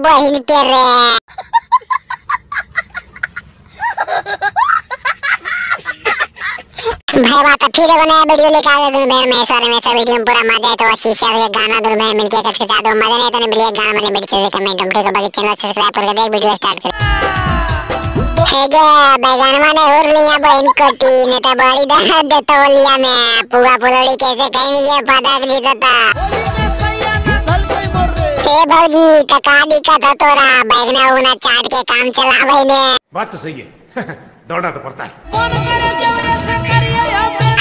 बहिन के रे। भाई बात फिर एगो नया वीडियो लेके आ गए दोनों बहन महेश वाले में। वीडियो में पूरा मजा है तो शीशा के गाना दोनों बहन मिलके करके जा दो मजा नहीं तो नहीं मिले गाना मैंने वीडियो से कमेंट हम ठीक है। बाकी चैनल सब्सक्राइब करके देख वीडियो स्टार्ट कर। हे गे बैगनवा ने हुर लिया बहन कोटी ने तो बड़ी दर्द तोलिया में पुआ पुलोड़ी कैसे कहीं ये पदक जीतता। हे भौजी तका दिक्कत हो तोरा बैगना उना चाट के काम चलावे ने। बात तो सही है दौड़ना तो पड़ता है।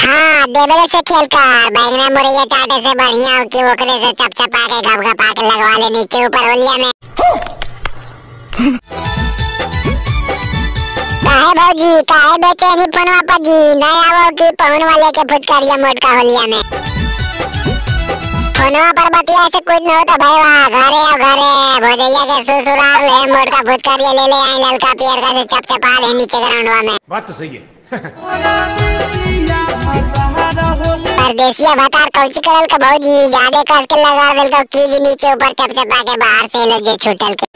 हाँ देवरे से खेल कर बैगना मुरैया चाटे से बढ़िया हो कि ओकरे से चपचपा के गपगपा के लगवा ले नीचे ऊपर होलिया में। काहे भौजी काहे बेचैनी फोनवा पर जी नहीं आवो कि पहुनवा लेके फुटकरिया मोटका होलिया में। फोनवा पर बतिया से कुछ न होता भैया घरे आओ घरे भौजैया के ससुराल ले मोटका फुटकरिया ले ले आई ललका पियर का से चपचपा दे नीचे ग्राउंडवा में। बात तो सही है। परदेसिया भतार कौची करल का भौजी ज्यादा कस के लगा दिल को कीज नीचे ऊपर चपचपा के बाहर से लो जे छूटल के।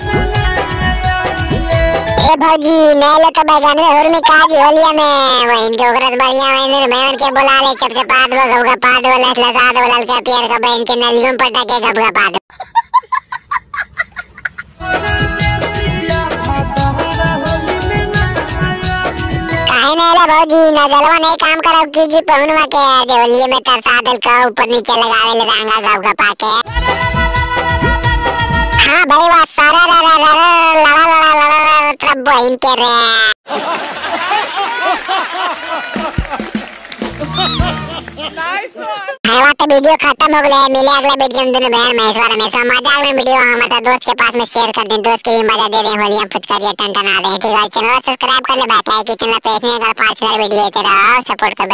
ए भौजी नहीं ले तो बैगन में हुर में काजी होलिया में वहीन के ओकरा बढ़िया वहीन बहन के बुला ले चपचपा दो गपगपा दो लस लसा दो ललका पियर का बहन के नलियों पर टके गपगपा दो। काहे नहीं ला भौजी न जलवा नहीं काम करो कीजी पहुनवा के देवलिए में तरसा दिल का ऊपर नीचे लगावे ले रंगा गपगपा के। हाँ भाई वाह सारा रा रा रा रा ला ला ला ला बहन के रे। हाँ तो वीडियो खत्म हो गया, मिले अगला वीडियो में दोनों बहन महेश वाला में। मजा अगला वीडियो हमारे दोस्त के पास में शेयर कर दें, दोस्त के भी मजा दे दें होलिया फुटकरिया टन टन आ रहे हैं। ठीक है चैनल सब्सक्राइब कर ले बाकी चैनल पे 5 वीडियो सपोर्ट कर।